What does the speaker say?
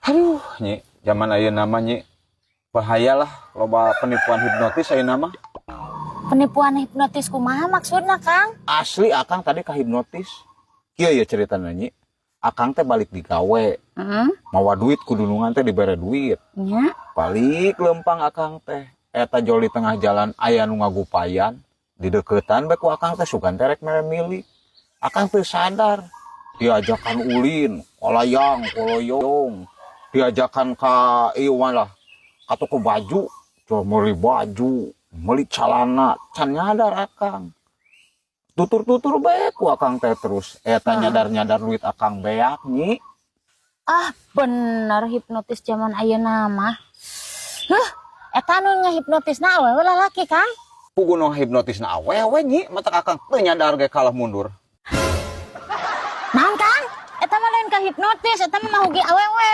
Aduh, Nyi, zaman ayeuna mah, Nyi, bahaya lah, loba penipuan hipnotis ayeuna mah. Penipuan hipnotis kumaha maksudna, Kang? Asli, Akang tadi kahipnotis. Kieu ya ceritana, Nyi. Akang teh balik digawe, mawa duit, ku dunungan teh dibere duit. Balik lempang Akang teh. Eta jol di tengah jalan aya nu ngagupayan, dideketan bae ku Akang teh, sugan teh rek mere milik. Akang teh sadar diajakan ulin, kolayang, koloyong. Diajakan ka ieu lah, ka toko baju, jual meuli baju, meuli calana, can nyadar Akang. Tutur-tutur bae ku Akang teh terus. Eta nyadar-nyadar duit Akang beak, Nyi. Ah, bener hipnotis zaman ayeuna mah. Huh, eta nu ngahipnotisna awewe lalaki, Kang? Puguh nu hipnotisna awewe, Nyi, matak Akang teu nyadar ge kalah mundur. Naon, Kang? Eta mah lain ka hipnotis, eta mah mahugi awewe.